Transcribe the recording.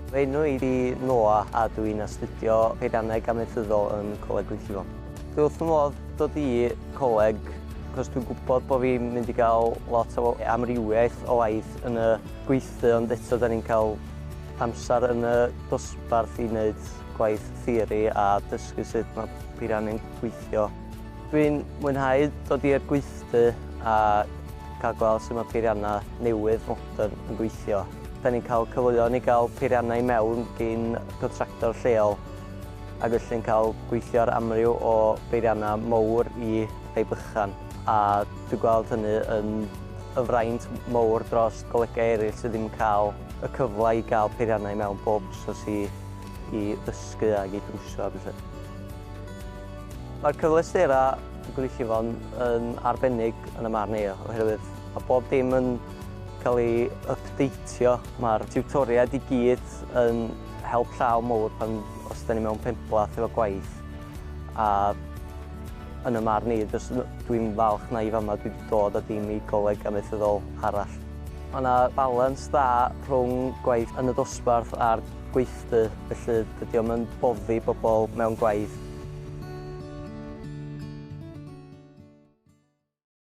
Fy enw i 'di Noah a dwi'n astudio peirianneg amaethyddol yn Coleg Glynllifon. Dwi wrth fy modd dod i coleg achos dwi'n gwybod bod fi'n mynd i gael lot o amrywiaeth o waith yn y gweithdy, ond eto da ni'n cael amser yn y dosbarth i wneud gwaith theori a dysgu sut mae peiriannau'n gweithio. Dwi'n mwynhau dod i'r gweithdy a cael gweld sut mae peiriannau newydd modern yn gweithio. Da ni'n cael cyfleon i gael peiriannau i mewn gin contractor lleol ac felly'n cael gweithio ar amryw o beiriannau mowr i rhai bychan, a dwi'n gweld hynny yn y fraint mowr dros golegau eraill sydd ddim yn cael y cyfle i gael peiriannau i mewn bob wsos i ddysgu ac i drwsio a ballu. Mae'r cyfleusterau Glynllifon yn arbennig yn y marn i oherwydd mae bob dim yn cael ei updateio. Mae'r tiwtoriaid i gyd yn help llaw mowr pan os da ni mewn penbleth efo gwaith, a yn y marn i dwi'n falch na i fama dwi wedi dod a dim i goleg amaethyddol arall. Mae yna balans dda rhwng gwaith yn y dosbarth a'r gweithdy, felly dydy o'm yn boddi bobl mewn gwaith.